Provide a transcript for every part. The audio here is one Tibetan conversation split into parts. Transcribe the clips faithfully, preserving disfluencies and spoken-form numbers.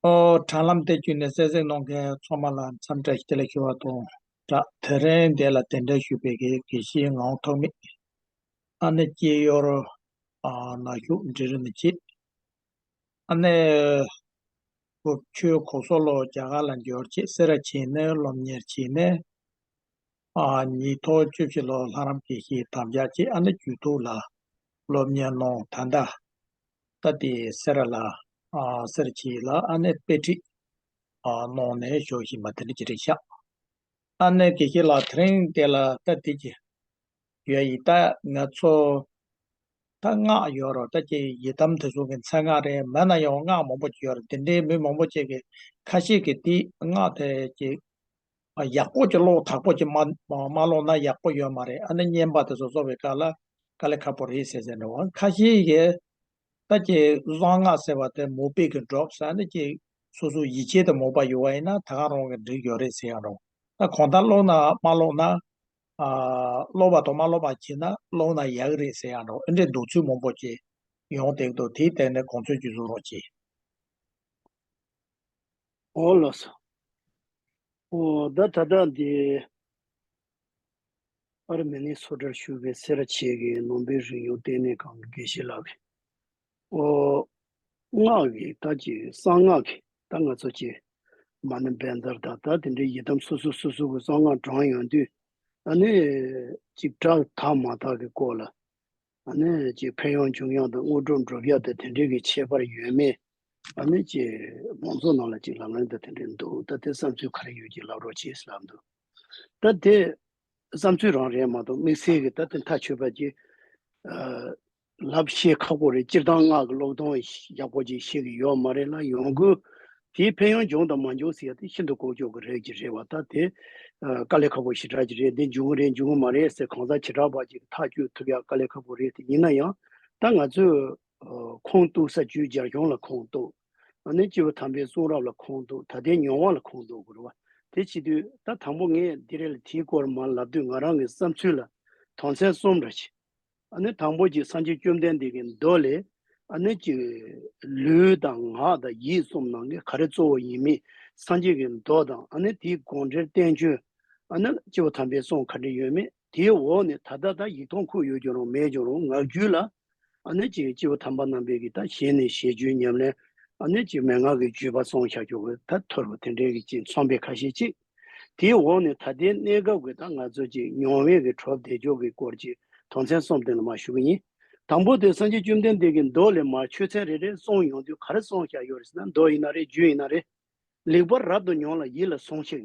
ཨོ། དྲ་ལམ་དེ་བརྒྱུད་ནས་གསན་གཟིགས་གནང་མཁན་ཚང་མ་ལ་འཚམས་འདྲི་བདེ་ལེགས་ཞུ་བ་དང་སྦྲགས། དེ་རིང་འདི་ལ་གདན་འདྲེན་ཞུས་པའི་དགེ་དགེ་བཤེས་ངག་དབང་ཐོགས་མེད། ཨ་ནི་སྐྱེས་ཡུལ་ཨ་ནག་ཆུ་འབྲི་རུ་ནས་བྱས། ཨ་ནི་ཆོས་གོ་སོགས་ལོ་རྒྱ་གར་ལ་འབྱོར་རྗེས་སེ་ར་བྱེས་ནས་སློབ་གཉེར་བྱས་ནས། ཨ། ཉིས་སྟོང་བཅུ་བཞི་ལོར་ལྷ་རམས་དགེ་བཤེས་དམ་བཅའ་བྱས། ཨ་ནི་རྒྱུད་ཐོག་ལ་སློབ་གཉེར་གནང་། ད་ལྟ་ད་དེ་སེ་ར་ལ། ཨ། སེ་ར་བྱེས་ལ་ཨ་ནི་དཔེ་ཁྲིད། ཨ། གནང་ནས་བཞུགས་བཞིན་པ་དེ་འདྲ་ཅིག་རེད་ཤག་ཨ་ནི་དགེ་བཤེས་ལགས་དེ་རིང་དེ་ལ་ད་དེ་ཅི་ཡོད་ཡིན། ད་ང་ཚོ་ད་སྔགས་ཡོད་རོ། ད་ཅི་ཡི་དམ་དེ་ཚོ་གི་མཚན་སྔགས་རེད། མ་ན་ཡང་སྔགས་མང་པོ་ཅིག་ཡོད་རེད། དེ་འདྲའི་མི་མང་པོ་ཅིག་གིས་ཁ་ཤས་ཀྱིས་དེ་སྔགས་དེ་ཅི། ཨ། ཡག་པོ་ཅིག་ཀློག་དག་པོ་ཅིག་མ་མ་ཀློག་ན་ཡག་པོ་ཡོད་མ་རེད། ཨ་ནི་བསྙེན་པ་དེ་ཚོ་གསོག་པའི་སྐབས་ལ་དཀའ་ལས་ཁག་པོ་རེད་ཟེར་ཟེར་འགྲོ། ཁ་ཤས་ཀྱིས་ད་ཅི་གསང་སྔགས་ཟེར་བ་དེ་མུ་པེ་གི་སྒྲོག་ཟེར། ཨ་ནི་ཅི་སོ་སོ་ཡིད་ཆེས་དང་མོས་པ་ཡོད་པ་ཡིན་ན་ད་ག་རང་གི་འགྲིག་ཡོད་རེད་ཟེར་ཡང་འགྲོ། ད་གང་ལྟར་ཀློག་ན་མ་ཀློག་ན། ཨ། ཀློག་པ་དང་མ་ཀློག་པ་བྱས་ན་ཀློག་ན་ཡག་རེད་ཟེར་ཡང་འགྲོ། ཨེ་འདྲའི་འདོད་ཚུལ་མང་པོ་ཅིག་ཡོང་བསྡད་འདུག་དེའི་ཐད་ནས་དགོངས་ཚུལ་ཅིག་གསུང་རོགས་གྱིས། ཨོ་ལགས་སོ། ཨོ། ད་ད་ལྟ་འདི་ཨ་རི་མི་ནི་སོ་ཊར་བཞུགས་པའི་སེ་ར་བྱེས་ཀྱི་ནང་པའི་རིག་གཞུང་ལྟེ་གནས་ཁང་གི་དགེ་བཤེས་ལགས་ཀྱིས། ཨོ། སྔགས་ཀྱི་ད་ཅི་གསང་སྔགས་ཀྱི་ད་ང་ཚོ་ཅི་མ་ཎི་བཛྲ་དང་ད་དེ་འདྲའི་ཡི་དམ་སོ་སོ་སོ་སོ་གི་གསང་སྔགས་བགྲངས་ཡོང་དུས། ཨ་ནི་ཅིག་དྲག་དང་མ་དག་གི་སྐོར་ལ། ཨ་ནི་ཅིག་ཕན་ཡོན་འབྱུང་ཡག་དང་དངོས་གྲུབ་འགྲུབ་ཡག་དང་དེ་འདྲའི་གི་ཁྱད་པར་ཡོད་མེད། ཨ་ནི་ཅིག་མང་ཚོགས་ནང་ལ་ཅིག་ལམ་རིམ་དང་དེ་འདྲའི་འདུག་ད་དེ་བསམ་ཚུལ་ག་རེ་ཡོད་ཅིག་ལབ་རོགས་གྱིས་ལབ་འདུག་ད་དེ་བསམ་ཚུལ་རང་རེད་མ་གཏོགས་དམིགས་བསལ་གྱི་ད་དེ་མཐའ་ཆོད་པ་ཅིག་ཨ། ལབ་ཤེས་ཁག་པོ་རེད། སྤྱིར་བཏང་སྔགས་ཀྱི་ཀློག་སྟངས་ཡག་པོ་ཅིག་ཤེས་ཀྱི་ཡོད་མ་རེད་ལ། ཡོང་དགོས་དེའི་ཕན་ཡོན་འབྱུང་དང་མ་འབྱུང་ཟེར་ཡ་དེ་ཤིན་ཏུ་ལྐོག་གྱོག་གི་རིགས་ཅིག་རེད་བ། ད་དེ་ཨ། དཀའ་ལས་ཁག་པོ་ཞེ་དྲག་ཅིག་རེད། འདི་འབྱུང་གི་རེད་འབྱུང་གི་མ་རེད་ཟེར་གང་ཟག་བྱེ་བྲག་པ་ཅིག་ཐག་གཅོད་ཐུབ་ཡ་དཀའ་ལས་ཁག་པོ་རེད། དེ་ཡིན་ན་ཡང་ད་ང་ཚོས་ཨ། ཁུངས་གཏུགས་ས་རྒྱུད་རྒྱལ་གཞུང་ལ་ཁུངས་གཏུགས། ཨ་ནི་སྐྱེས་བུ་དམ་པའི་གསུང་རབ་ལ་ཁུངས་གཏུགས། ད་ལྟའི་མྱོང་བ་ལ་ཁུངས་གཏུགས་དགོས་རེད་བ། དེ་བྱེད་དུས་ད་དང་པོ་ངས་འདི་རེད་ལ་དེའི་སྐོར་མར་ལབ་དུས་ང་རང་གི་བསམ་ཚུལ་ལ་དོན་ཚན་གསུམ་རེ་བྱས། ཨ་ནི་དང་པོ་གཅིག་སངས་རྒྱས་བཅོམ་ལྡན་འདས་ཀྱི་མདོ་ལས། ཨ་ནི་གཅིག་ལུས་དང་ངག་དང་ཡིད་གསུམ་ནང་གི་ག་རེ་གཙོ་བོ་ཡིན་མིན་སངས་རྒྱས་ཀྱི་མདོ་དང་། ཨ་ནི་དེའི་དགོངས་འགྲེལ་བསྟན་བཅོས། ཨ་ནི་སྐྱེས་བུ་དམ་པའི་གསུང་ག་འདྲ་ཡོད་མེད། དེའི་འོག་ནས་ད་ལྟ་ད་ཡིག་ཐོག་འཁོད་ཡོད་ཀྱང་རུང་མེད་ཀྱང་རུང་ངག་རྒྱུན་ལ། ཨ་ནི་གཅིག་སྐྱེས་བུ་དམ་པ་རྣམ་པས་ཀྱི་ད་ཞལ་ནས་ཞལ་རྒྱུན་ཉམས་ལེན། ཨ་ནི་གཅིག་མན་ངག་གི་བརྒྱུད་པ་གསུངས་བཞག་ཀྱོག་གི་ད་ཐོར་བུ་དེ་འདྲའི་གི་གཅིག་མཚོན་དཔེ་ཁ་ཤས་གཅིག་དེའི་འོག་ནས་ད་ལྟའི་གནས་སྐབས་ཀྱི་ད་ང་ཚོ་གཅིག་མྱོང་བའི་གི་གྲུབ་བསྡད་ཀྱོག་གི་སྐོར་གྱི་དོན་ཚན་གསུམ་དེ་ལ་མར་ཞུ་གི་ཡིན། དང་པོ་དེ་སངས་རྒྱས་བཅོམ་ལྡན་འདས་ཀྱི་མདོ་ལས་མར་ཆོས་ཚན་རེ་རེ་གསུངས་ཡོང་དུས་ག་རེ་གསུངས་བཞག་ཡོད་རེད་ཟེར་ན། མདོ་ཡིན་ན་རེད། རྒྱུད་ཡིན་ན་རེད། ལེགས་པར་རབ་ཏུ་མྱོང་ལ་ཡིད་ལ་ཟུངས་ཤིག་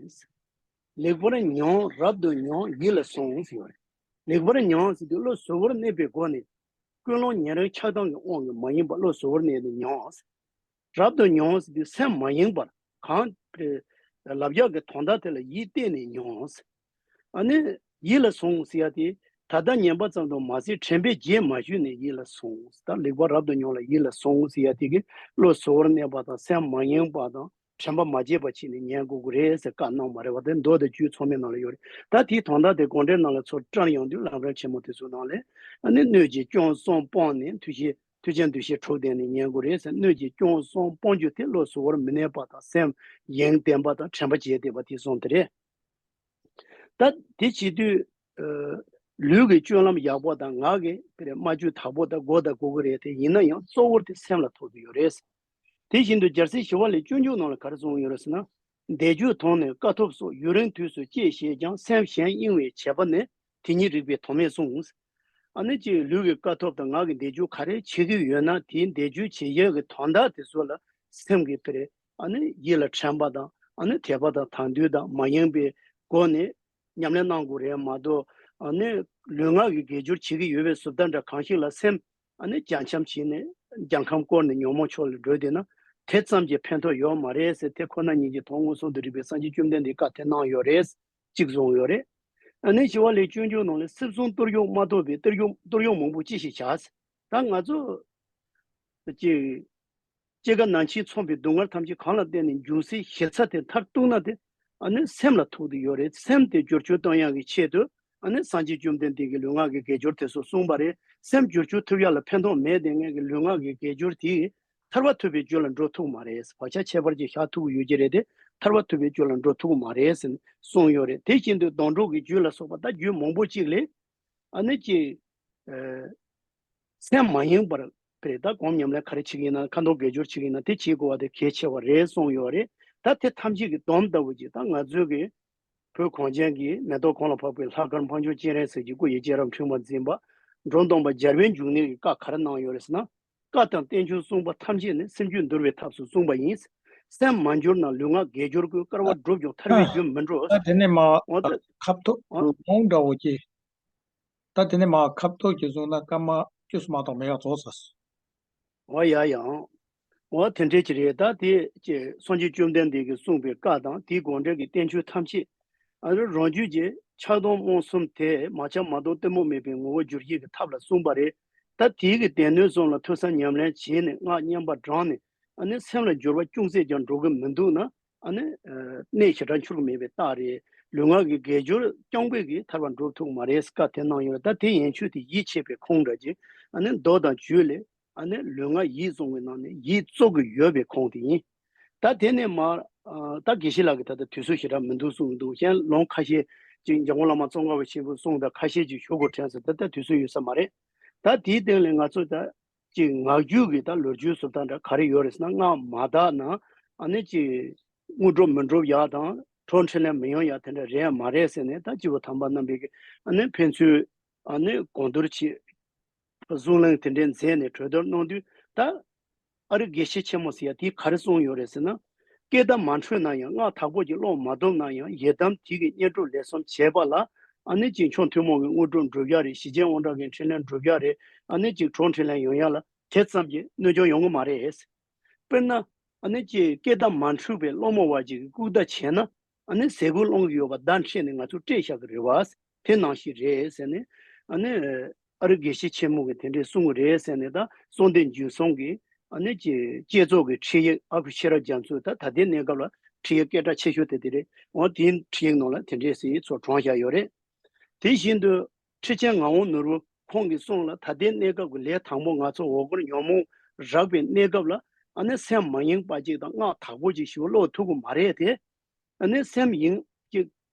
ལེགས་པར་མྱོང་རབ་ཏུ་མྱོང་ཡིད་ལ་ཟུངས་ཟེར་བ་རེད། ལེགས་པར་མྱོང་ཟེར་དུས་བློ་གཟུ་བོར་གནས་པའི་སྒོ་ནས། ཀུན་སློང་ཉེ་རིང་ཆགས་སྡང་གི་དབང་གིས་མ་ཡེངས་པར་བློ་གཟུ་བོར་གནས་ནས་མྱོང་། རབ་ཏུ་མྱོང་ཟེར་དུས་སེམས་མ་ཡེངས་པར་གང་ལབ་ཡག་གི་དོན་དག་དེ་ལ་ཡིད་གཏད་ནས་མྱོང་། ཨ་ནི་ཡིད་ལ་ཟུངས་ཟེར་ཡ་དེ་ད་ལྟ་ཉན་པ་ཙམ་དུ་མ་ཟད་དྲན་པས་རྗེས་མ་ཞུས་ནས་ཡིད་ལ་ཟུངས། ད་ལེགས་པར་རབ་ཏུ་མྱོང་ལ་ཡིད་ལ་ཟུངས་ཟེར་ཡ་དེ་གི་བློ་གཟུ་བོར་གནས་པ་དང་སེམས་མ་ཡེངས་པ་དང་། དྲན་པ་མ་བརྗེད་པ་བྱས་ནས་ཉན་དགོས་ཀྱི་རེད་ཟེར་བཀའ་གནང་བ་རེད་བ། དེ་མདོ་དང་རྒྱུད་ཚང་མའི་ནང་ལ་ཡོད་རེད། ད་དེའི་དོན་དག་དེ་དགོངས་འགྲེལ་ནང་ལ་ཚུར་བཀྲལ་ཡོང་དུས་ལམ་རིམ་ཆེན་མོ་དེ་ཚོའི་ནང་ལས། ཨ་ནི་སྣོད་ཀྱི་སྐྱོན་གསུམ་སྤངས་ནས་མཐུ་ཆེན་མཐུ་ཆེན་འདུ་ཤེས་དྲུག་ལྡན་ནས་ཉན་དགོས་རེད་ཟེར། སྣོད་ཀྱི་སྐྱོན་གསུམ་སྤོང་རྒྱུ་དེ་བློ་གཟུ་བོར་མི་གནས་པ་དང་སེམས་ཡེངས་ལྡན་པ་དང་དྲན་པ་བརྗེད་བསྡད་པ་དེ་གསུམ་དེ་རེད། ད་དེ་བྱེད་དུས། ཨ། ལུས་ཀྱི་སྤྱོད་ལམ་ཡག་པོ་དང་ངག་གི་པར་སྨྲ་བརྗོད་དག་པོ་དང་གོ་དང་གོ་གི་རེད། དེ་ཡིན་ན་ཡང་གཙོ་བོར་དེ་སེམས་ལ་ཐུག་གི་ཡོད་རེད། དེ་བཞིན་དུ་རྒྱལ་སྲས་ཞི་བ་ལྷས་སྤྱོད་འཇུག་ནང་ལ་ག་རེ་གསུངས་ཡོད་རེད་ཟེར་ན། བཟླས་བརྗོད་དང་ནི་དཀའ་ཐུབ་སོགས་ཡུན་རིང་དུས་སུ་སྤྱད་བྱས་ཀྱང་སེམས་གཞན་གཡེང་བས་བྱས་པ་ནི་དེ་ཉིད་རིག་པའི་དོན་མེད་གསུངས། ཨ་ནི་ཅིག་ལུས་ཀྱི་དཀའ་ཐུབ་དང་ངག་གི་བཟླས་བརྗོད་ག་རེ་བྱེད་ཀྱི་ཡོད་ན་དེའི་བཟླས་བརྗོད་བྱེད་ཡས་ཀྱི་དོན་དག་དེ་ཚོ་ལ་སེམས་ཀྱི་པར་ཨ་ནི་ཡིད་ལ་དྲན་པ་དང་། ཨ་ནི་དད་པ་དང་དང་འདོད་དང་མ་ཡེངས་པའི་སྒོ་ནས། ཉམས་ལེན་གནང་དགོས་རེད་མ་གཏོགས། ཨ་ནི་ལུས་ངག་གི་དགེ་སྦྱོར་བྱེད་ཀྱི་ཡོད་པའི་བཟོ་ལྟ་འདྲ་གང་ཞིག་ལ་སེམས་ཨ་ནི་རྒྱ་འཁྱམས་བྱས་ནས་རྒྱལ་ཁམས་བསྐོར་ནས་ཉོན་མོངས་ཕྱོགས་ལ་འགྲོ་བསྡད་ན་དེ་ཙམ་གྱིས་ཕན་ཐོགས་ཡོད་མ་རེད་ཟེར། དེ་ཁོ་ན་ཉིད་ཀྱི་དོན་མངོན་སུམ་དུ་རིག་པའི་སངས་རྒྱས་བཅོམ་ལྡན་འདས་བཀའ་དེ་གནང་ཡོད་རེད། གཅིག་གསུངས་ཡོད་རེད། ཨ་ནི་ཞི་བ་ལྷས་སྤྱོད་འཇུག་ནང་ལ་སྲིད་གསུམ་གཏོར་གཡོག་མ་གཏོགས་པའི་གཏོར་གཡོག་གཏོར་གཡོག་མང་པོ་ཅི་ཞིག་བྱ། ད་ང་ཚོ་ཅིག་སྐྱེ་རྒ་ན་འཆིས་མཚོན་པའི་སྡུག་བསྔལ་ཐམས་ཅད་གང་ལ་བརྟེན་ནས་འབྱུང་སའི་གཞི་རྩ་དེ་མཐར་གཏུགས་ན་དེ་ཨ་ནི་སེམས་ལ་ཐུག་བསྡད་ཡོད་རེད། སེམས་དེ་བསྒྱུར་བཅོས་གཏོང་ཡག་གི་ཆེད་དུ་ཨ་ནི་སངས་རྒྱས་བཅོམ་ལྡན་འདས་ཀྱིས་ལུས་ངག་གི་དགེ་སྦྱོར་དེ་ཚོ་གསུངས་པ་རེད། སེམས་བསྒྱུར་བཅོས་ཐུབ་ཡག་ལ་ཕན་ཐོགས་མེད་བསྡད་མཁན་གྱི་ལུས་ངག་གི་དགེ་སྦྱོར་དེ་ ཐར་པ་ཐོབ་པའི་རྒྱུ་ལ་འགྲོ་ཐུབ་མ་རེད། བག་ཆགས་ཁྱད་པར་ཅན་བཞག་ཐུབ་ཀྱི་ཡོད་ཀྱི་རེད་དེ། ཐར་པ་ཐོབ་པའི་རྒྱུ་ལ་འགྲོ་ཐུབ་མ་རེད་ཟེར་ནས་གསུངས་ཡོད་རེད། དེ་བཞིན་དུ་སྡོང་གྲོགས་ཀྱི་རྒྱུད་ལ་སོགས་པ་ད་རྒྱུད་མང་པོ་ཅིག་ལས། ཨ་ནི་ཅིག་ཨ། སེམས་མ་ཡེངས་པར་དཔེར་ད་སྒོམ་ཉམས་ལེན་ག་རེ་བྱེད་ཀྱི་ཡིན་ན། ཁ་འདོན་དགེ་སྦྱོར་བྱེད་ཀྱི་ཡིན་ན། དེ་བྱེད་དགོས་པ་དེ་གལ་ཆེ་བ་རེད་གསུངས་ཡོད་རེད། ད་དེ་ཐམས་ཅད་ཀྱི་སྡོམ་ལྟ་བུ་ཅིག་ད་ང་ཚོའི་གི་བོད་གངས་ཅན་གྱི་མེ་ཏོག་གོང་ལ་ཕབ་པའི་ལྷ་དཀར་འཕགས་མཆོག་སྤྱན་རས་གཟིགས་ཀྱི་སྐུ་ཡི་རྗེ་རབ་འབྲིང་བ་འཛིན་པ་འབྲོམ་སྟོན་པ་རྒྱལ་བའི་འབྱུང་གནས་ཀྱི་བཀའ་ག་རེ་གནང་ཡོད་རེད་ཟེར་ན། བཀའ་དང་བསྟན་བཅོས་གསུངས་པ་ཐམས་ཅད་ནི། སེམས་རྒྱུད་འདུལ་བའི་ཐབས་སུ་གསུངས་པ་ཡིན། སེམས་མ་འགྱུར་ན་ལུས་ངག་དགེ་སྦྱོར་ཀུན། བསྐལ་པ་བསྒྲུབས་ཀྱང་ཐར་པའི་རྒྱུ་མི་འགྲུབ། ད་དེ་ནས་མ་འོ་ད་ཁ་ཐུག་འོ་ལོང་འདྲ་བོ་ཅིག་ད་དེ་ནས་མ་ཁ་ཐུག་ཅིག་བཟུང་ན་སྐར་མ་བཅུ་གསུམ་མ་གཏོགས་མེད་ཡ་རྫོགས་ཚར་སོང་། འོ་ཡ་ཡང་། འོ་དེ་འདྲས་ཅིག་རེད། ད་དེ་ཅེས་སངས་རྒྱས་བཅོམ་ལྡན་འདས་ཀྱིས་གསུངས་པའི་བཀའ་དང་དེའི་དགོངས་འགྲེལ་གྱི་བསྟན་བཅོས་ཐམས་ཅད། ཨ་རི་རང་རྒྱུད་ཀྱི་ཆགས་སྡང་རྨོངས་གསུམ་དེ་མ་ཆགས་མ་རྟོགས་གཏི་མུག་མེད་པའི་ངོ་བོར་འགྱུར་བྱེད་ཀྱི་ཐབས་ལ་གསུངས་པ་རེད། ད་དེའི་གི་སྡེ་སྣོད་གསུམ་ལ་ཐོས་བསམ་ཉམས་ལེན་བྱས་ནས་སྔགས་བསྙེན་པ་བགྲངས་ནས། ཨ་ནི་སེམས་ལ་འགྱུར་བ་ཅུང་ཟད་ཀྱང་འགྲོ་གི་མི་འདུག་ན། ཨ་ནི་ཨ་གནད་ཞེ་དྲག་འཆུག་གི་མེད་པའི་རྟགས་རེད། ལུས་ངག་གི་དགེ་སྦྱོར་རྐྱང་པས་ཀྱིས་ཐར་པ་འགྲོ་ཐུབ་མ་རེད་བཀའ་དེ་གནང་ཡོད། ད་དེ་ཡན་ཆོད་དེ་ཡིད་ཆེས་པའི་ཁུངས་འདྲ་ཅིག་ཨ་ནི་མདོ་དང་རྒྱུད་ལས། ཨ་ནི་ལུས་ངག་ཡིད་གསུམ་གྱི་ནང་ནས་ཡིད་གཙོ་གི་ཡོད་པའི་ཁུངས་དེ་ཡིན། ད་དེ་ནས་མར་ཨ་ད་དགེ་བཤེས་ལགས་ཀྱིས་ད་ལྟ་དུས་ཚོད་ཞེ་དྲག་མི་འདུག་གསུངས་འདུག་གཞན་ལུང་ཁ་ཤས་ཅིག་འཇམ་མགོན་བླ་མ་ཙོང་ཁ་པ་ཆེན་པོས་གསུངས་དང་ཁ་ཤས་ཅིག་ཞུ་དགོས་དྲན་སོང་། ད་ལྟ་དུས་ཚོད་ཡོད་ས་མ་རེད། ད་དེའི་སྟེང་ལས་ང་ཚོ་ད་ཅིག་ངག་རྒྱུན་གྱི་ད་ལོ་རྒྱུས་སུ་ད་འདྲ་ག་རེ་ཡོད་རེད་ཟེར་ན། སྔགས་མ་དག་ན་ཨ་ནི་ཅིག་དངོས་གྲུབ་མི་འགྲུབ་ཡག་དང་གྲོགས་འཕྲིན་ལས་མི་ཡོང་ཡག་དེ་འདྲ་རེད་ཡ་མ་རེད་ཟེར་ནས། ད་སྤྱི་བོ་དམ་པ་རྣམ་པའི་གི་ཨ་ནི་ཕན་ཚུན་ཨ་ནི་གོང་བསྡུར་བྱེད། གསུང་གླེང་དེ་འདྲའི་མཛད་ནས་གྲོས་བསྡུར་གནང་དུས། ད་ཨ་རི་དགེ་བཤེས་ཆེན་མོ་ཟེར་ཡ་དེས་ག་རེ་གསུངས་ཡོད་རེད་ཟེར་ན། སྐད་བརྡ་མ་འཕྲོད་ན་ཡང་། སྔགས་དག་པོ་ཅིག་ཀློག་མ་ཐུབ་ན་ཡང་། ཡི་དམ་དེ་གི་བསྙེན་སྒྲུབ་ལས་གསུམ་བྱས་པ་ལ་ཨ་ནི་ཅིག་མཆོག་ཐུན་མོང་གི་དངོས་གྲུབ་འགྲུབ་ཡ་རེད། ཞི་རྒྱས་དབང་དྲག་གི་འཕྲིན་ལས་འགྲུབ་ཡ་རེད། ཨ་ནི་ཅིག་གྲོགས་འཕྲིན་ལས་ཡོང་ཡ་ལ་དེ་ཙམ་གྱིས་གནོད་སྐྱོན་ཡོང་གི་མ་རེད། དཔེར་ན། ཨ་ནི་ཅིག་སྐད་བརྡ་མ་འཕྲོད་པའི་སློང་མོ་བ་ཅིག་གིས་ལྐུགས་བརྡ་བྱས་ན། ཨ་ནི་ཟས་གོས་སློང་གི་ཡོད་པ་བརྡ་འཕྲོད་ནས་ང་ཚོ་སྤྲད་བཞག་གི་རེད་བ། དེ་ནང་བཞིན་རེད་ཟེར་ནས། ཨ་ནི་ཨ་རི་དགེ་བཤེས་ཆེན་མོ་གིས་དེ་འདྲས་གསུངས་གི་རེད་ཟེར་ནས། ད་གསང་བདེ་འཇིགས་གསུམ་གྱི་ཨ་ནི་ཅིག་བསྐྱེད་རྫོགས་ཀྱི་ཁྲིད་ཡིག་ཨ་ཁུ་ཤེས་རབ་རྒྱ་མཚོ། ད་ད་ལྟའི་གནས་སྐབས་ལ་ཁྲིད་ཡིག་སྐད་གྲགས་ཆེ་ཤོས་དེ་དེ་རེད། འོ་དེའི་ཁྲིད་ཡིག་ནང་ལ་དེ་འདྲས་ཟེར་ཚུར་དྲངས་བཞག་ཡོད་རེད། དེ་བཞིན་དུ་ཁྲི་ཆེན་ངག་དབང་ནོར་བུ་ཁོང་གི་གསུང་ལ། ད་ལྟའི་གནས་སྐབས་ཀྱི་ལས་དང་པོ་ང་ཚོ་འོ་སྐོལ་ཉོན་མོངས་རགས་པའི་གནས་སྐབས་ལ་ཨ་ནི་སེམས་མ་ཡེངས་པ་ཅིག་དང་སྔགས་དག་པོ་ཅིག་ཞིག་ཀློག་ཐུབ་ཀྱི་མ་རེད་དེ། ཨ་ནི་སེམས་ཡེངས་ཅིག་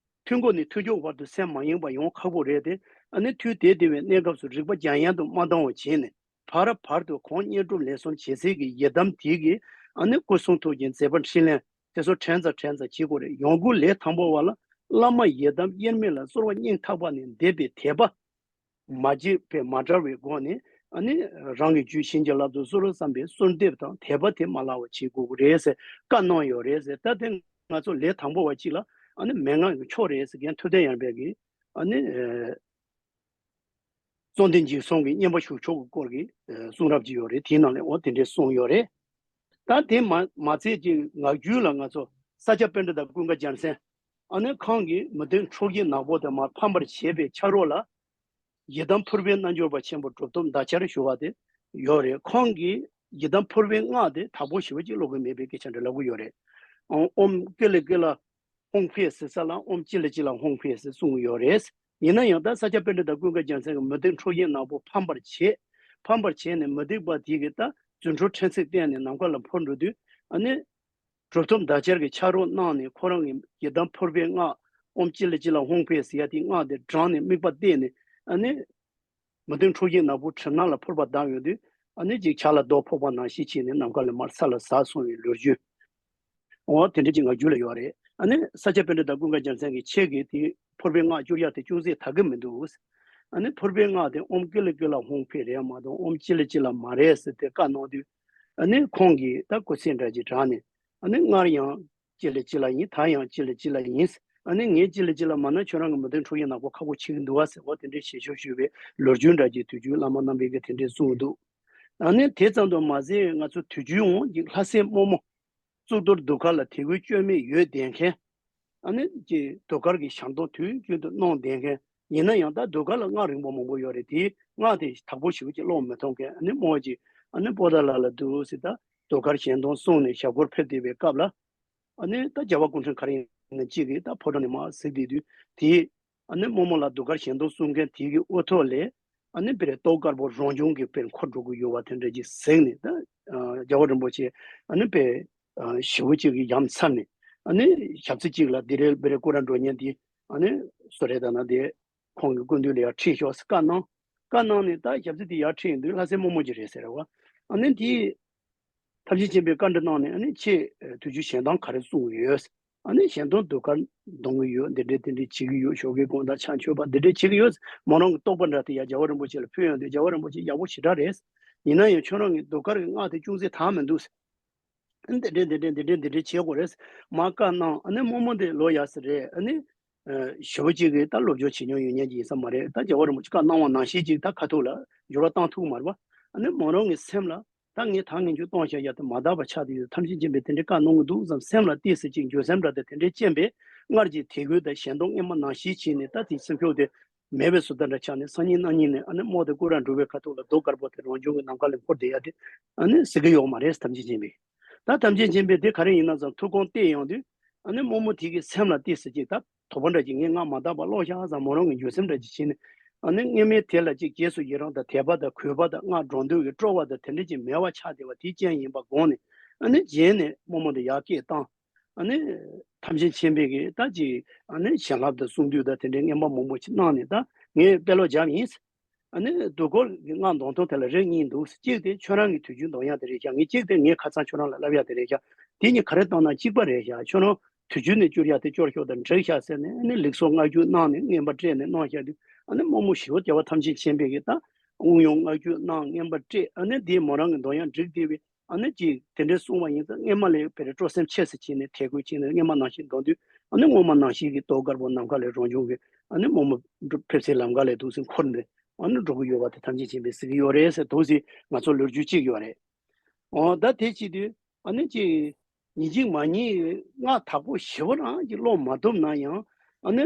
ཐུན་མགོ་ནས་ཐུན་མཇུག་བར་དུ་སེམས་མ་ཡེངས་པ་ཡོང་ཁག་པོ་རེད་དེ། ཨ་ནི་དུས་དེ་དེ་བའི་གནས་སྐབས་སུ་རིག་པ་རྒྱ་ཡན་དུ་མ་བཏང་བ་བྱས་ནས། བར་བར་དུ་གང་བསྙེན་སྒྲུབ་ལས་གསུམ་བྱེད་སའི་གི་ཡི་དམ་དེ་གི་ཨ་ནི་སྐུ་གསུང་ཐུགས་ཀྱི་མཛད་པ་འཕྲིན་ལས་དེ་ཚོ་དྲན་ཙམ་དྲན་ཙམ་བྱེད་དགོས་རེད། ཡང་སྒོས་ལས་དང་པོ་བ་ལ་བླ་མ་ཡི་དམ་དབྱེར་མེད་ལ་གསོལ་བ་སྙིང་ཐག་པ་ནས་འདེབས་པའི་དད་པ། མ་བརྗེད་པའི་མ་བྲལ་བའི་སྒོ་ནས་ཨ་ནི་རང་གི་རྒྱུད་བྱིན་གྱིས་བརླབ་ཏུ་གསོལ་བསམ་པའི་གསོལ་འདེབས་དང་དད་པ་དེ་མ་བརླག་པ་བྱེད་དགོས་ཀྱི་རེད་ཟེར་བཀའ་གནང་ཡོད་རེད་ཟེར། ད་དེ་ང་ཚོ་ལས་དང་པོ་བ་གཅིག་ལ་ཨ་ནི་མན་ངག་གི་མཆོག་རེད་ཟེར་མཁན་ཐུབ་བསྟན་ཡར་འཕེལ་གྱིས་ཨ་ནི། གསང་བདེ་འཇིགས་གསུམ་གྱི་བསྙེན་པ་ཞུ་ཕྱོགས་ཀྱི་སྐོར་གྱི་ཨ་གསུང་རབ་ཅིག་ཡོད་རེད། དེའི་ནང་ལས་འོ་དེ་འདྲས་གསུངས་ཡོད་རེད། ད་དེ་མ་མ་ཚད་ཅིག་ངག་རྒྱུན་ལ་ང་ཚོ་ས་སྐྱ་པཎྜི་ཏ་ཀུན་དགའ་རྒྱལ་མཚན་ཨ་ནི་ཁོང་གིས་མུ་སྟེགས་འཁྲུགས་ཀྱི་ནག་པོ་དེ་མར་ཕམ་པར་བྱེད་པའི་ཕྱག་རོགས་ལ་ཡི་དམ་ཕུར་པའི་རྣལ་འབྱོར་པ་ཆེན་པོ་གྲུབ་ཐོབ་མདའ་ཆར་ཞུ་བ་དེ་ཡོད་རེད། ཁོང་གིས་ཡི་དམ་ཕུར་པའི་སྔགས་དེ་དག་པོ་ཞེ་པོ་ཅིག་ཀློག་གི་མེད་པའི་སྐད་ཆ་འདྲ་ལབ་ཀྱི་ཡོད་རེད། ཨོཾ་ཀི་ལི་ཀི་ལ། ཧཱུྃ་ཕཊ་ཟེར་ས་ལ་ཨོཾ་ཅི་ལི་ཅི་ལ་ཧཱུྃ་ཕཊ་ཟེར་གསུངས་ཡོད་རེད། ཡིན་ན་ཡང་ད་ས་སྐྱ་པཎྜི་ཏ་ཀུན་དགའ་རྒྱལ་མཚན་གྱིས་མུ་སྟེགས་འཁྲུགས་ཀྱི་ནག་པོ་ཕམ་པར་བྱས། ཕམ་པར་བྱས་ནས་མུ་སྟེགས་པ་དེ་གིས་ད་རྫུ་འཕྲུལ་ཕྲན་ཚེགས་བསྟན་ནས་ནམ་མཁའ་ལ་འཕུར་འགྲོ་དུས། ཨ་ནི་གྲུབ་ཐོབ་མདའ་ཆར་གྱིས་ཕྱག་རོགས་གནང་ནས་ཁོ་རང་གི་ཡི་དམ་ཕུར་པའི་སྔགས་ཨོཾ་ཅི་ལི་ཅི་ལ་ཧཱུྃ་ཕཊ་ཟེར་ཡ་དེའི་སྔགས་དེ་བགྲངས་ནས་དམིགས་པ་གཏད་ནས། ཨ་ནི། མུ་སྟེགས་འཁྲུགས་ཀྱི་ནག་པོ་གྲིབ་ནག་ལ་ཕུར་པ་བཏང་ཡོང་དུས། ཨ་ནི་ཅིག་ཆར་ལ་རྡོ་ཕོག་པ་ནང་བཞིན་བྱས་ནས་ནམ་མཁའ་ལ་མར་ས་ལ་ཟགས་སོང་བའི་ལོ་རྒྱུས། འོ་དེ་འདྲ་ཅིག་ངག་རྒྱུན་ལ་ཡོད་རེད། ཨ་ནི་ས་སྐྱ་པཎྜི་ཏ་ཀུན་དགའ་རྒྱལ་མཚན་གྱིས་ཁྱེད་ཀྱིས་དེ་ཕུར་པའི་སྔགས་བསྐྱུར་ཡག་དེ་ཅུང་ཟད་དག་གི་མི་འདུག་ཨ་ནི་ཕུར་པའི་སྔགས་དེ་ཨོཾ་ཀི་ལི་ཀི་ལ་ཧཱུྃ་ཕཊ་རེད་མ་གཏོགས་ཨོཾ་ཅི་ལི་ཅི་ལ་མ་རེད་ཟེར་ཏེ་བཀའ་གནང་དུས། ཨ་ནི་ཁོང་གིས་ད་སྐུ་ཚེ་འདྲ་ཅིག་དྲངས་ནས། ཨ་ནི་སྔར་ཡང་ཅི་ལི་ཅི་ལ་ཡིན། ད་ཡང་ཅི་ལི་ཅི་ལ་ཡིན། ཨ་ནི་ངས་ཅི་ལི་ཅི་ལ་མ་ན་ཁྱོད་རང་གི་མུ་སྟེགས་འཁྲུགས་ཀྱི་ནག་པོ་ཁག་པོ་བྱེད་ཀྱི་འདུག་བ་ཟེར་བ་དེ་འདྲའི་ཞལ་ཤུགས་ཞུས་པའི་ལོ་རྒྱུས་འདྲ་ཅིག་དུས་རྒྱུན་བླ་མ་རྣམ་པའི་གི་དེ་འདྲའི་གསུངས་འདུག་ཨ་ནི་དེ་ཙམ་དུ་མ་ཟད་ང་ཚོ་དུས་རྒྱུན་འོང་གི་ལྷ་སྲས་རྨོ་མོ། གཙུག་ཏོར་གདུགས་དཀར་ལ་དད་གུས་བཅོས་མིན་ཡོད་བསྡད་མཁན། ཨ་ནི་ཀྱི་གདུགས་དཀར་གྱི་ཞལ་འདོན་དུས་རྒྱུན་དུ་གནང་བསྡད་མཁན། ཡིན་ན་ཡང་ད་གདུགས་དཀར་ལ་སྔགས་རིང་པོ་མང་པོ་ཡོད་རེད། དེའི་སྔགས་དེ་དག་པོ་ཞིག་ཅིག་ཀློག་མི་ཐུབ་མཁན། ཨ་ནི་རྨོ་བ་ཅིག་ཨ་ནི་པོ་ཏཱ་ལ་ལ་འདུག་ཟེར། ད་གདུགས་དཀར་ཞལ་འདོན་གསུངས་ནས་ཞབས་སྐོར་ཕེབས་བསྡད་པའི་སྐབས་ལ། ཨ་ནི་ད་རྒྱལ་བ་སྐུ་ཕྲེང་ག་རེ་ཡིན་ན་གཅིག་གིས་ད་ཕོ་བྲང་ནས་མར་གཟིགས་བསྡད་དུས་དེའི། ཨ་ནི་རྨོ་མོ་ལ་གདུགས་དཀར་ཞལ་འདོན་གསུང་མཁན་དེ་གི་དབུ་ཐོག་ལས། ཨ་ནི་དཔེར་རྟོགས་དཀར་པོ་རང་བྱུང་གི་དཔེར་འཁོར་འགྲོ་གི་ཡོད་པ་དེ་འདྲ་ཅིག་གཟིགས་ནས། ད་རྒྱལ་བ་རིན་པོ་ཆེ་ཨ་ནི་དཔེ་ཞེ་པོ་ཅིག་གི་ཡ་མཚན་ནས། ཨ་ནི་ཞབས་ཕྱི་གཅིག་ལ་དེ་རེད། དཔེར་སྐུ་ར་འགྲོ་མཁན་དེ་ཨ་ནི་སུ་རེད་ད་ན་དེ། ཁོང་གི་སྐུ་མདུན་ལ་ཡར་ཁྲིད་ཤོག་ཟེར་བཀའ་གནང་། བཀའ་གནང་ནས་ད་ཞབས་ཕྱི་དེ་ཡར་ཁྲིད་ཡོང་དུས་ལྷ་སྲས་རྨོ་མོ་ཅིག་རེད་ཟེར་བ། ཨ་ནི་དེ་ཐམས་ཅད་མཁྱེན་པས་བཀའ་འདྲི་གནང་ནས། ཨ་ནི་ཁྱེད་དུས་རྒྱུན་གཞན་དོན་ག་རེ་གསུང་གི་ཡོད། ཨ་ནི་གཞན་དོན་ཟློས་གར་གཏོང་གི་ཡོད། འདི་འདྲས་དེ་འདྲས་བྱེད་ཀྱི་ཡོད། ཞོགས་ཀའི་དགོང་དག་ཕྱག་མཆོད་པ་འདི་འདྲས་བྱེད་ཀྱི་ཡོད། མོ་རང་གི་རྟོགས་པ་འདྲ་དེ་ཡར་རྒྱལ་བ་རིན་པོ་ཆེ་ལ་ཕུལ་ཡོང་དུས་རྒྱལ་བ་རིན་པོ་ཆེ་ཡག་པོ་ཞེ་དྲག་རེད། ཡིན་ན་ཡང་ཁྱོད་རང་གི་ཟློས་གར་གྱི་སྔགས་དེ་ཅུང་ཟད་དག་མི་འདུག། འདི་འདྲས་འདི་འདྲས་འདི་འདྲས་འདི་འདྲས་བྱེད་དགོས་རེད། མར་བཀའ་གནང་། ཨ་ནི་རྨོ་མོ་འདི་ལོ་ཡག་ས་རེད། ཨ་ནི་ཞེ་པོ་ཅིག་གིས་ད་སློབ་སྦྱོང་བྱེད་མྱོང་ཡོད་མཁན་ཅིག་ཡིན་ས་མ་རེད། ད་རྒྱལ་བ་རིན་པོ་ཆེ་བཀའ་གནང་བ་ནང་བཞིན་ཅིག་ད་ཁ་ཐུག་ལ་འགྱུར་བ་བཏང་ཐུབ་ཀྱི་མ་རེད་པ། ཨ་ནི་མོ་རང་གི་སེམས་ལ་ད་ངས་ད་ངས་ཆུ་གཏོང་བྱ་ཡ་དེ་མ་དག་པ་ཆགས་བསྡད་ཡོད། ཐམས་ཅད་མཁྱེན་པས་དེ་འདྲའི་བཀའ་གནང་གི་འདུག་བསམ། སེམས་ལ་ཏོག་ཙམ་ཅིག་འགྱོད་སེམས་འདྲ་དེ་དེ་འདྲའི་སྐྱེས་པས། སྔར་གྱི་དད་གུས་དང་ཞེན་མདོག་སྔོན་མ་ནང་བཞིན་བྱས་ནས། ད་དེ་སེམས་ཤུགས་དེ་མེད་པའི་བཟོ་ལྟ་འདྲ་ཆགས་ནས། སང་ཉིན་གནངས་ཉིན་ནས་ཨ་ནི་རྨོ་དེ་སྐུ་ར་འགྲོ་བའི་ཁ་ཐུག་ལ་ཟློས་དཀར་པོ་དེ་རང་བྱུང་གི་ནམ་མཁའ་ལ་འཁོར་བསྡད་ཡ་དེ་ཨ་ནི་གཟིགས་ཀྱི་ཡོད་མ་རེད། ཐམས་ཅད་མཁྱེན་པས། ད་ཐམས་ཅད་མཁྱེན་པས་དེ་ག་རེ་ཡིན་ན་ཙང་ཐུགས་དགོངས་གཏད་ཡོང་དུས། ཨ་ནི་རྨོ་མོ་དེ་གི་སེམས་ལ་ཏོག་ཙམ་ཅིག་ད་དོགས་པ་འདྲ་ཅིག་ངས་སྔགས་མ་དག་པ་ཀློག་བཞག་བསམ། མོ་རང་གི་འགྱོད་སེམས་འདྲ་ཅིག་བྱས་ནས། ཨ་ནི་སྔོན་མའི་དེ་ལ་ཅིག་རྗེས་སུ་ཡི་རང་དང་དད་པ་དང་གུས་པ་དང་སྔགས་སྒྲོག་འདོན་གྱི་སྤྲོ་བ་དང་དེ་འདྲ་ཅིག་མེད་པ་ཆགས་བསྡད་པ་དེ་རྐྱེན་ཡིན་པ་དགོངས་ནས། ཨ་ནི་རྗེས་ནས་རྨོ་མོ་དེ་ཡར་སྐད་བཏང་། ཨ་ནི་ཐམས་ཅད་མཁྱེན་པས་ཀྱིས་ད་ཅིག་ཨ་ནི་བྱིན་རླབས་དང་གསུང་བསྡུས་དང་དེ་འདྲའི་རྔན་པ་མང་པོ་ཅིག་གནང་ནས། ད་ངས་དཔེ་ཀློག་སྦྱངས་ཡིན། ཨ་ནི་ཟློས་གར་གྱི་སྔགས་འདོན་སྟངས་དེ་ལ་རིགས་གཉིས་འདུག། གཅིག་དེ་ཁྱོད་རང་གི་དུས་རྒྱུན་འདོན་ཡག་དེ་རེད་ཤག། ངས་གཅིག་དེ་ངས་ཁ་སང་ཁྱོད་རང་ལ་བསླབ་ཡག་དེ་རེད་ཤག། དེ་གཉིས་ག་རེ་བཏང་ན་གཅིག་པ་རེད་ཤག། ཁྱོད་རང་དུས་རྒྱུན་ནས་སྐྱོར་ཡག་དེ་སྐྱོར་ཤོག་དང་འགྲིག་ཤག་ཟེར་ནས། ཨ་ནི་ལེགས་སོ་བསྔགས་བརྗོད་གནང་ནས་རྔན་པ་སྤྲད་ནས་གནང་བཞག་དུས། ཨ་ནི་རྨོ་མོ་ཞེ་པོ་རྒྱལ་བ་ཐམས་ཅད་མཁྱེན་པས་ཀྱིས་ད་དབུགས་དབྱུང་བསྔགས་བརྗོད་གནང་། རྔན་པ་སྤྲད། ཨ་ནི་དེ་མོ་རང་གི་འདོན་ཡག་འགྲིག་བསྡད་པས། ཨ་ནི་ཅིག་དེ་འདྲའི་གསུངས་པ་ཡིན་ཙང་སྔོན་མ་ལས་དཔེར་སྤྲོ་སེམས་ཆེ་ས་བྱས་ནས་དད་གུས་བྱས་ནས་སྔོན་མ་ནང་བཞིན་འདོན་དུས། ཨ་ནི་སྔོན་མ་ནང་བཞིན་གྱི་ཟློས་དཀར་པོ་ནམ་མཁའ་ལས་རང་བྱུང་གི་ཨ་ནི་རྨོ་མོ་ཕེབས་སའི་ལམ་ཁ་ལ་འདུག་སེ་འཁོར་ནས་ཨ་ནི་འགྲོ་གི་ཡོད་པ་དེ་ཐམས་ཅད་མཁྱེན་པས་གཟིགས་ཀྱི་ཡོད་རེད་ཟེར། འདུག་སེ་ང་ཚོ་ལོ་རྒྱུས་གཅིག་ཡོད་རེད། འོ་ད་དེ་བྱེད་དུས་ཨ་ནི་ཅིག་ཉིན་གཅིག་མ་ཉིན་སྔགས་དག་པོ་ཞེ་པོ་རང་ཅིག་ཀློག་མ་ཐུབ་ན་ཡང་། ཨ་ནི་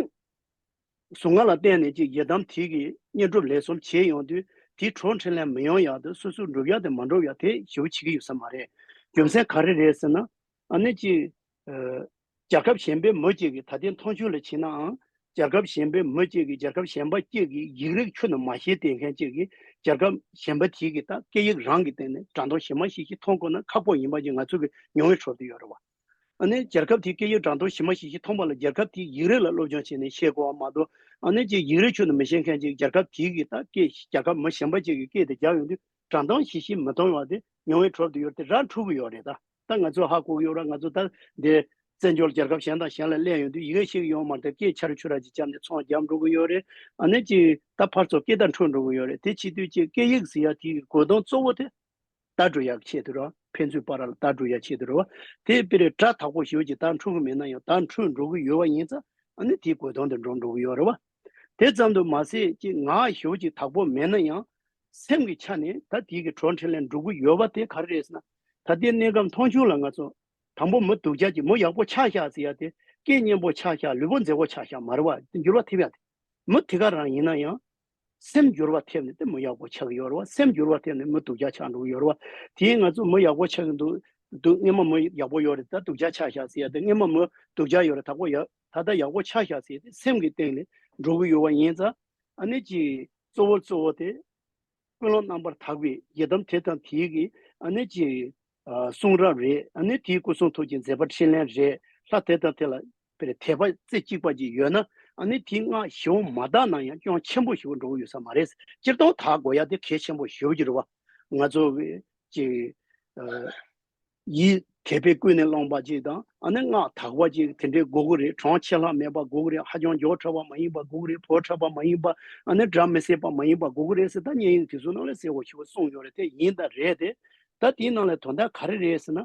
གཟུངས་སྔགས་ལ་བརྟེན་ནས་ཅིག་ཡི་དམ་དེ་གི་བསྙེན་སྒྲུབ་ལས་གསུམ་བྱས་ཡོང་དུས། དེའི་གྲོགས་འཕྲིན་ལས་མི་ཡོང་ཡག་དང་སོ་སོ་འགྲུབ་ཡག་དང་མ་འགྲུབ་ཡག་དེ་ཞེ་པོ་བྱེད་ཀྱི་ཡོད་ས་མ་རེད། རྒྱུ་མཚན་ག་རེ་རེད་ཟེར་ན། ཨ་ནི་ཅིག་ཨ་རྒྱལ་ཁབ་གཞན་པའི་མི་གཅིག་གིས། ད་ལྟའི་མཐོང་ཆོས་ལ་བྱས་ནའང་རྒྱལ་ཁབ་གཞན་པའི་མི་གཅིག་གིས་རྒྱལ་ཁབ་གཞན་པ་གཅིག་གི་ཡིག་རིགས་ཁྱོན་ནས་མ་ཤེས་བསྡད་མཁན་གཅིག་གིས་རྒྱལ་ཁབ་གཞན་པ་དེ་གི་ད་སྐད་ཡིག་རང་གི་སྟེང་ནས་སྒྲ་འདོན་ཞེ་མ་ཞེ་ཞིག་མཐོང་དགོས་ན་ཁག་པོ་ཡིན་པ་ཅིག་ང་ཚོ་གི་མྱོང་བའི་གྲོགས་དེ་ཡོད་རེད་བ། ཨ་ནི་རྒྱལ་ཁབ་དེའི་སྐད་ཡིག་སྒྲ་འདོན་ཞེ་མ་ཞེ་ཞིག་མཐོང་བ་ལ། རྒྱལ་ཁབ་དེའི་ཡིག་རིགས་ལ་སློབ་སྦྱོང་བྱས་ནས་ཤེས་དགོས་པ་མ་གཏོགས། ཨ་ནི་ཅིག་ཡིག་རིགས་ཁྱོན་ནས་མི་ཤེས་མཁན་ཅིག་རྒྱལ་ཁབ་དེའི་གི་ད་སྐད། རྒྱལ་ཁབ་མི་གཞན་པ་ཅིག་གི་སྐད་དེ་རྒྱག་ཡོང་དུས་སྒྲ་འདོན་ཞེ་ཞིག་མི་མཐོང་བ་དེ་མྱོང་བའི་གྲོགས་དེ་ཡོད་རེད་དེ། ར་འཕྲོད་གི་ཡོད་རེད་ད། ད་ང་ཚོ་ཧ་གོ་གི་ཡོད་ར། ང་ཚོ་ད་འདི་བཙན་བྱོལ་རྒྱལ་ཁབ་གཞན་དང་གཞན་ལ་སླེབས་ཡོང་དུས་ཡི་གེ་ཤེས་ཀྱི་ཡོད་མ་རེད་དེ། སྐད་ཆ་རུ་ཆུ་ར་ཅིག་བརྒྱབ་ནས་ཚོང་རྒྱག་འགྲོ་གི་ཡོད་རེད། ཨ་ནི་ཅིག་ད་ཕར་ཚུར་སྐད་བརྡ་འཕྲོད་འགྲོ་གི་ཡོད་རེད། དེ་བྱེད་དུས་ཅིག་སྐད་ཡིག་ཟེར་ཡ་དེའི་གོ་དོན་གཙོ་བོ་དེ་བརྡ་འགྲོ་ཡག་ཆེད་དུ་ར། ཕན་ཚུན་བར་ལ་བརྡ་འགྲོ་ཡག་ཆེད་དུ་ར་བ། དེ་དཔེར་སྒྲ་དག་པོ་ཞེ་པོ་ཅིག་བརྡ་འཕྲོད་གི་མེད་ན་ཡང་བརྡ་འཕྲོད་འགྲོ་གི་ཡོད་པ་ཡིན་ཙང་། ཨ་ནི་དེའི་གོ་དོན་དེ་འགྲོ་འགྲོ་གི་ཡོད་རེད་བ། དེ་ཙམ་དུ་མ་ཟད་ཅིག་ངག་ཞེ་པོ་ཅིག་དག་པོ་མེད་ན་ཡང་སེམས་ཀྱི་ཆ་ནས་ད་དེའི་གི་གྲོགས་འཕྲིན་ལས་འགྲོ་གི་ཡོད་པ་དེ་ག་རེ་རེད་ཟེར་ན། ད་ལྟའི་གནས་སྐབས་མཐོང་ཆོས་ལ་ང་ཚོ་དང་པོ་མི་སྡུག་ཅག་ཅིག། མི་ཡག་པོ་ཆགས་ཤག་ཟེར་ཡ་དེ། སྐད་སྙན་པོ་ཆགས་ཤག། ལུས་པོ་མཛེས་པོ་ཆགས་ཤག་མ་རེད་བ། འགྱུར་བ་ཐེབས་ཡ་དེ། མི་དེ་ག་རང་ཡིན་ན་ཡང་སེམས་འགྱུར་བ་ཐེབས་ནས་དེ་མི་ཡག་པོ་ཆགས་ཀྱི་ཡོད་རེད་བ། སེམས་འགྱུར་བ་ཐེབས་ནས་མི་སྡུག་ཅག་ཆགས་འགྲོ་གི་ཡོད་རེད་བ། དེ་ང་ཚོ་མི་ཡག་པོ་ཆགས་ཀྱི་འདུག་འདུག། སྔོན་མ་མི་ཡག་པོ་ཡོད་རེད། ད་སྡུག་ཅག་ཆགས་ཤག་ཟེར་ཡ་དེ། སྔོན་མ་མི་སྡུག་ཅག་ཡོད་རེད། དག་པོ་ཡོད། ད་ལྟ་ཡག་པོ་ཆགས་ཤག་ཟེར་ཡ་དེ་སེམས་ཀྱི་སྟེང་ནས་འགྲོ་གི་ཡོད་པ་ཡིན་ཙང་། ཨ་ནི་ཅིག་གཙོ་བོ་གཙོ་བོ་དེ། ཀུན་སློང་རྣམ་པར་དག་པའི་ཡི་དམ་དེ་དང་དེའི་གི་ཨ་ནི་ཅིག་ཨ་གསུང་རབ་རེད། ཨ་ནི་དེའི་སྐུ་གསུང་ཐུགས་ཀྱི་མཛད་པ་འཕྲིན་ལས་རེད། ལྷ་དེ་དང་དེ་ལ་དཔེར་དད་པ་རྩེ་གཅིག་པ་ཅིག་ཡོད་ན། ཨ་ནི་དེའི་སྔགས་ཞེ་པོ་མ་དག་ན་ཡང་སྐྱོན་ཆེན་པོ་ཞེ་པོ་འགྲོ་གི་ཡོད་ས་མ་རེད། སྤྱིར་བཏང་དག་དགོས་ཡ་དེ་གལ་ཆེན་པོ་ཞེ་པོ་ཅིག་རེད་བ། ང་ཚོ་གི་ཅིག་ཨ་ཡིད་དད་པས་ཀུན་ནས་བསླངས་པ་ཅིག་དང་། ཨ་ནི་སྔགས་དག་པ་ཅིག་དེ་འདྲའི་དགོས་ཀྱི་རེད། གྲངས་ཆད་ལྷག་མེད་པ་དགོས་ཀྱི་རེད། ཧ་ཅང་མགྱོགས་དྲགས་པ་མ་ཡིན་པ་དགོས་ཀྱི་རེད། བོར་དྲགས་པ་མ་ཡིན་པ། ཨ་ནི་སྒྲ་མི་གསལ་བ་མ་ཡིན་པ་དགོས་ཀྱི་རེད་ཟེར། ད་སྙན་ངག་དེ་ཚོའི་ནང་ལ་གསལ་པོ་ཞེ་པོ་གསུངས་ཡོད་རེད། དེ་ཡིན་ད་རེད་དེ། ད་དེའི་ནང་ལ་དོན་དག་ག་རེ་རེད་ཟེར་ན།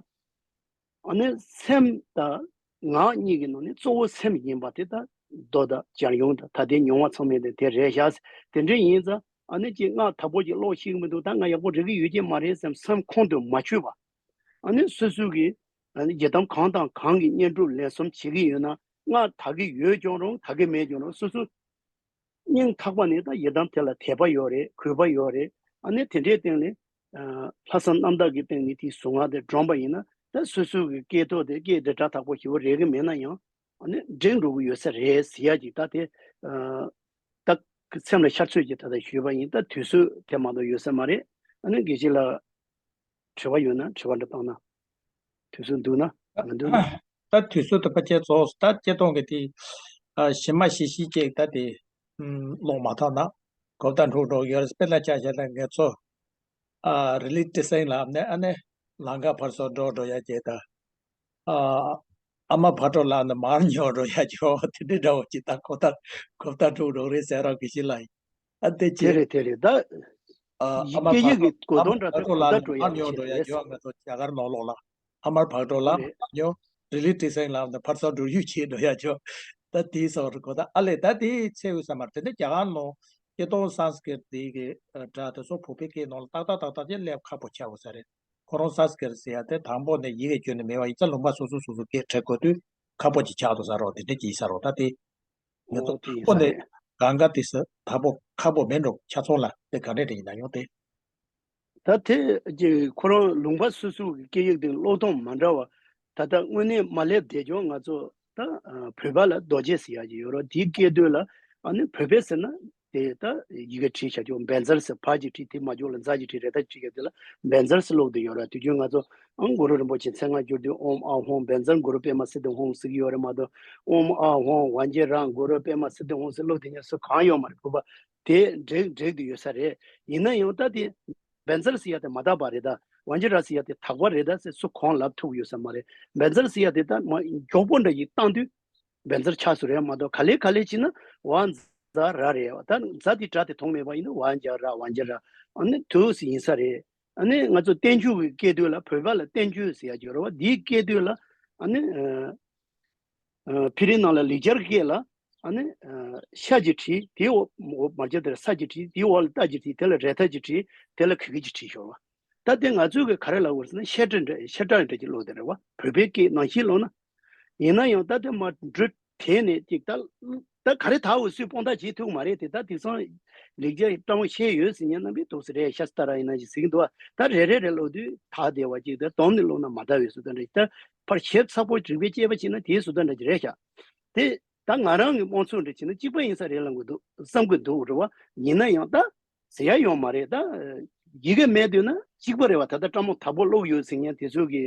ཨ་ནི་སེམས་དང་ངག་གཉིས་ཀྱི་ནང་ནས་གཙོ་བོ་སེམས་ཡིན་པ་དེ་ད་མདོ་དང་སྦྱར་ཡོང་དང་ད་ལྟའི་མྱོང་བ་ཚང་མས་དེ་དེ་རེད་ཤག། དེ་འདྲ་ཡིན་ཙང་ཨ་ནི་ཅིག་སྔགས་དག་པོ་ཅིག་ཀློག་ཤེས་ཀྱི་མི་འདུག། ད་ང་ཡག་པོ་རིག་གི་ཡོད་ཀྱི་མ་རེད་བསམ། སེམས་ཁོང་དུ་མ་ཆུད་པ། ཨ་ནི་སོ་སོ་གིས་ཨ་ནི་ཡི་དམ་གང་དང་གང་གི་བསྙེན་སྒྲུབ་ལས་གསུམ་བྱེད་ཀྱི་ཡོད་ན། སྔགས་དག་གི་ཡོད་ཀྱང་རུང་དག་གི་མེད་ཀྱང་རུང་། སོ་སོ་སྙིང་ཐག་པ་ནས་ད་ཡི་དམ་དེ་ལ་དད་པ་ཡོད་རེད། གུས་པ་ཡོད་རེད། ཨ་ནི་དེ་འདྲའི་སྟེང་ནས་ཨ་ལྷག་བསམ་རྣམ་དག་གི་སྟེང་ནས་དེའི་གཟུངས་སྔགས་དེ་བགྲངས་པ་ཡིན་ན། ད་སོ་སོ་གི་སྐད་ཐོག་དེ་སྐད་དེ་སྒྲ་དག་པོ་ཞེ་པོ་རེག་གི་མེད་ན་ཡང་། ཨ་ནི་འགྲིག་འགྲོ་གི་ཡོད་ས་རེད་ཟེར་ཡ་ཅིག། ད་དེ་ཨ་ད་ སེམས་ལ་ཤར་ཚོད་ཀྱི་ད་ལྟ་ཞུས་པ་ཡིན། ད་དུས་ཚོད་དེ་མ་གཏོགས་ཡོད་ས་མ་རེད། ཨ་ནི་དགེ་བཤེས་ལགས་དྲི་བ་ཡོད་ན་དྲི་བ་འདྲ་བཏང་ན། དུས་ཚོད་འདུག་ན་མི་འདུག་ན། ད་དུས་ཚོད་དུ་ཕལ་ཆེར་རྫོགས་སོང་། ད་སྤྱིར་བཏང་གི་དེ་ཨ་ཞི་མ་ཞི་ཞི་ཅིག་ད་དེ་ཨམ་ཀློག་མ་ཐག་ན་གོ་བརྡ་འཕྲོ་འགྲོ་ཡོད་རེད། དཔེར་ན་ཆ་བཞག་ན་ངེད་ཚོ་ཨ་རི་ལི་ཏི་སེང་ལབ་ནས་ཨ་ནི་ལམ་ཁ་ཕར་ཚུར་འགྲོ་འགྲོ་ཡ་ཅིག་ད། ཨ་ཨ་མ་བག་གྲོ་ལགས་ནི་མར་ཉོ་འགྲོ་ཡ་ཅིག་དེ་འདྲ་འདྲ་བོ་ཅིག་ད་གོ་བརྡ་གོ་བརྡ་འཕྲོ་འགྲོ་རེད་ཟེར་རོགས་གི་ཞིག་ལ་ཡིན། ཨ་དེ་དེ་ཅི་རེད་དེ་རེད་ད། ཨ་ཨ་མ་སྐད་ཡིག་བག་གི་གོ་ཨ་མ་དོན་འདྲ་བག་ཚོ་གྲོ་གོ་ལགས་བརྡ་ནི་འགྲོ་མར་ཡག་ཉོ་ཅིག་འགྲོ་ཡ་རེད་ཅོ་ཟེར། ང་ཚོ་རྒྱ་གར་ནང་ལོགས་ལ་ཨ་མར་བག་གྲོ་ལགས་རེད། མར་ཉོ། རི་ལི་ཏི་སེང་ལགས་ནི་ཕར་ཚུར་འགྲུལ་བཞུད་བྱེད་འགྲོ་ཡ་ཅོ། ད་དེའི་སོགས་རེད་གོ་ད་ཨ་ལས་ད་དེ་ཚེ་འུ་ས་མར་དེ་འདྲ་རྒྱ་གར་ནང་སྐད་གཏོང་སཾ་སྐྲྀ་ཏ་གི་སྒྲ་དེ་ཚོ་བོད་པའི་སྐད་ནང་ལ་ཏག་ཏག་ཏག་ཏག་ཅིག་སླེབས་ཁག་པོ་ཆགས་འོ་ས་རེད། ཁོ་རང་སཾ་སྐྲྀ་ཏ་ཟེར་ཡ་དེ་དང་པོ་ནས་ཡི་གེ་བཅོས་ནས་མེད་པ་ཡིན་ཙང་ལུང་པ་སོ་སོ་སོ་སོ་སྐད་བྲི་དགོས་དུས་ཁག་པོ་ཅིག་ཆགས་འདུག་ས་རོགས་དེ་འདྲ་ཅིག་ཡིན་ས་རོགས་ད་དེ། ངེད་ཚོ་ཨོ་དེ་ཡིན་ཁོ་ས་ནས་རེད། གང་ག་དེ་ས་དག་པོ་ཁག་པོ་མེད་འགྲོ་ཆ་ཚང་ལ་དེ་ག་འདྲ་འདྲ་ཡིན་ན་ཡང་དེ། ད་དེ་ཀྱི་ཁོ་རང་ལུང་པ་སོ་སོ་གི་སྐད་ཡིག་དེ་ཀློག་སྟངས་མ་འདྲ་བ་ད་ལྟ་དངོས་གནས་མ་སླེབས་བསྡད་ཀྱང་ང་ཚོ་ད་ཨ་བོད་པ་ལ་རྡོ་རྗེ་ཟེར་ཡག་ཅིག་ཡོད་རེད། དེའི་སྐད་དོད་ལ་ཨ་ནི་བོད་པས་ཟེར་ན་དེ་ད་ཡི་གེ་བྲིས་བྱ་ཆོག་བན་ཛར་ཟེར་བ་གཅིག་བྲིས་དེ་མ་འཇོག་ལ་ཛ་གཅིག་བྲིས་རེ་ད་གཅིག་གི་དེ་ལ་བན་ཛར་ཟེར་ཀློག་བསྡད་ཡོད་རེད། དུས་རྒྱུན་ང་ཚོ་ཨང་གུ་རུ་རིན་པོ་ཆེ་མཚན་སྔགས་བསྒྱུར་དུས་ཨོཾ་ཨཱཿཧཱུྃ་བན་ཛར་གུ་རུ་པདྨ་སིདྡྷི་ཧཱུྃ་ཟེར་གྱི་ཡོད་རེད་མ་གཏོགས་ཨོཾ་ཨཱཿཧཱུྃ་ཝཱ་ཛྱེ་ར་གུ་རུ་པདྨ་སིདྡྷི་ཧཱུྃ་ཟེར་ཀློག་བསྡད་མཁན་སུ་གང་ཡོད་མ་རེད། བོད་པ་དེ་འགྲིག་འགྲིག་ཏུ་ཡོད་ས་རེད། ཡིན་ན་ཡང་ད་དེ་བན་ཛར་ཟེར་ཡ་དེ་མ་དག་པ་རེད་ད། ཝཱ་ཛྱེ་ར་ཟེར་ཡ་དེ་དག་པ་རེད་ད་ཟེར་སུ་གང་ལབ་ཐུབ་ཡོད་ས་མ་རེད། བན་ཛར་ཟེར་ཡ་དེ་ད་མ་མགྱོགས་པོ་འདྲ་ཞིག་བཏང་དུས་བན་ཛར་ཆགས་སུ་རེད་མ་གཏོགས་ག་ལེ་ག་ལེ་བྱས་ན་ཝ་ཛ་ར་རེད་བ། ད་ཛ་དེ་སྒྲ་དེ་མཐོང་མེད་པ་ཡིན་ན་ཝ་ཛྱ་ར་ཝཱ་ཛྱེ་ར་ཨ་ནི་དུ་ཟེར་ཡིན་ས་རེད། ཨ་ནི་ང་ཚོ་བསྟན་བཅོས་ཀྱི་སྐད་དོད་ལ་བོད་པ་ལ་བསྟན་བཅོས་ཟེར་ཡ་ཅིག་ཡོད་རེད་བ། དེའི་སྐད་དོད་ལ་ཨ་ནི་ཨ་ཨ་ཕི་རི་ནང་ལ་ལེགས་སྦྱར་སྐད་ལ་ཨ་ནི་ཨ་ཤ་གཅིག་བྲིས་དེའི་འོག་འོག་མ་བརྒྱབ་དེར་ས་གཅིག་བྲིས་དེའི་འོག་ལ་ཏ་གཅིག་བྲིས་དེ་ལ་རེ་ཐ་གཅིག་བྲིས་དེ་ལ་གི་གི་གཅིག་བྲིས་ཤོར་བ། ད་དེ་ང་ཚོས་གི་ག་རེ་ལབ་དགོས་ཟེར་ན་བཤད་སྒྲ་འདྲ་བཤད་སྒྲ་འདྲ་གཅིག་ཀློག་དེ་རེད་བ། བོད་པའི་སྐད་ནང་བཞིན་ཀློག་ན། ཡིན་ན་ཡང་ད་དེ་མ་འགྲོ་དེ་ནས་ཅིག་ད་ད་ག་རེ་ད་འུ་སུས་དཔང་རྟགས་བྱེད་ཐུབ་མ་རེད་དེ། ད་དེང་སང་ལེགས་སྦྱར་སྤྲང་བོ་ཤེས་ཡོད་ཟེར་མཁན་རྣམ་པས་འདུག་ཟེར་རེད། ཤ་སི་ཏ་ར་ཡིན་ན་ཅིག་ཟེར་གྱི་འདུག་བ། ད་རེ་རེ་རེ་ཀློག་དུས་ད་བདེ་བ་ཅིག་ད་དོམ་ནས་ཀློག་ན་མ་ད་བའི་བཟོ་ལྟ་འདྲ་ཅིག་ད་ཕར་ཞིབ་ཚགས་པོ་རིག་པའི་དཔྱད་པ་བྱས་ན་དེའི་བཟོ་ལྟ་འདྲ་ཅིག་རེད་ཤག་དེ་ད་ང་རང་གི་དམངས་ཚོགས་འདྲ་བྱས་ན་གཅིག་པ་ཡིན་ས་རེད་ལབ་གི་འདུག་བསམ་གི་འདུག་རེད་བ། ཡིན་ན་ཡང་ད་ཟེར་ཡ་ཡོད་མ་རེད། ད་ཡི་གེ་མེད་དུས་ན་གཅིག་པ་རེད་བ། ད་ལྟ་སྤྲང་མོ་དག་པོ་ཀློག་ཡོད་ཟེར་མཁན་དེ་ཚོ་གི་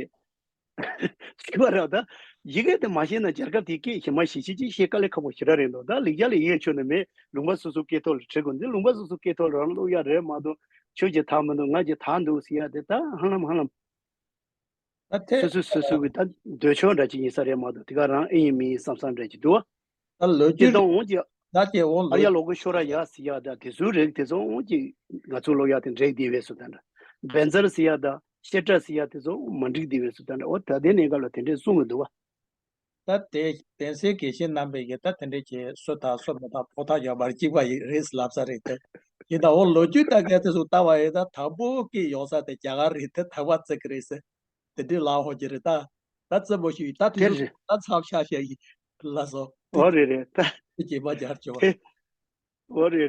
གཅིག་པ་རེད་བ། ད་ཡི་གེ་དེ་མ་ཤེས་ན་རྒྱལ་ཁབ་དེའི་སྐད་ཞེ་མ་ཞེ་ཅིག་ཅིག་ཤེས་དཀའ་ལས་ཁག་པོ་ཞེ་དྲག་རེད་འདུག་ད་ལེགས་སྦྱར་ལ་ཡི་གེ་ཆོད་ནས་མེད། ལུང་པ་སོ་སོ་སྐད་ཐོག་ལ་བྲིས་དགོས་འདི་ལུང་པ་སོ་སོ་སྐད་ཐོག་ལ་རང་ཀློག་ཡ་རེད་མ་གཏོགས་ཁྱོད་ཀྱིས་དག་མི་འདུག་ང་གིས་དག་འདུག་ཟེར་ཡ་དེ་ད་ཧ་ལམ་ཧ་ལམ་ད་དེ་སོ་སོ་སོ་སོ་གི་ད་འདོད་ཆོག་འདྲ་ཅིག་ཡིན་ས་རེད་མ་གཏོགས་དེ་ག་རང་ཨེ་ཡིན་མི་ཡིན་བསམ་བསམ་འདྲ་ཅིག་འདུག་ད་ལོ་སྤྱིར་རྒྱུ་བཏང་འོང་ཅིག་ད་དེ་འོང་ཨ་ལོ་ཡ་ལོ་གོ་ཤོར་ཡ་ཟེར་ཡ་ད་དེ་ཚོའི་རིགས་དེ་ཚོ་འོང་ཅིག་ང་ཚོ་ལོ་ཡ་དེ་འགྲིག་བསྡད་པའི་བཟོ་ལྟ་འདྲ། བན་ཛར་ཟེར་ཡ་ད་བཤད་སྒྲ་ཟེར་ཡ་དེ་ཚོ་མ་འགྲིག་བསྡད་པའི་བཟོ་ལྟ་འདྲ། འོ་ད་དེ་གནས་སྐབས་ལ་དེ་འདྲས་གསུང་གི་འདུག་བ། ད་དེ་གདན་སའི་དགེ་བཤེས་རྣམ་པས་ཀྱི་ད་དེ་འདྲས་ཀྱི་སུ་དང་སུ་མི་དང་ཕོ་ཐག་ཡོད་པར་གཅིག་པ་ཡིན་རེད་ལབ་ས་རེད་དེ། ཡིན་ད་འོ་ལོ་རྒྱུས་ལྟ་མཁན་དེ་ཚོ་ལྟ་བ་ཡིན་ད་དང་པོ་སྐད་ཡོང་ས་དེ་རྒྱ་གར་རེད་དེ་ཐར་པ་བརྩི་གི་རེད་ཟེར། དེ་འདྲའི་ལམ་ཧོ་གི་རེད་ད། ད་བརྩི་མ་ཞུ་ཡི་ད་དེ་དེ་ཚོ་རེད། ད་མཚམས་བཞག་བཞག་ཡི་ལ་སོ། འོ་རེད་རེད་ད། དེ་རྗེས་མ་རྒྱར་བྱོས། དེ་འོ་རེད།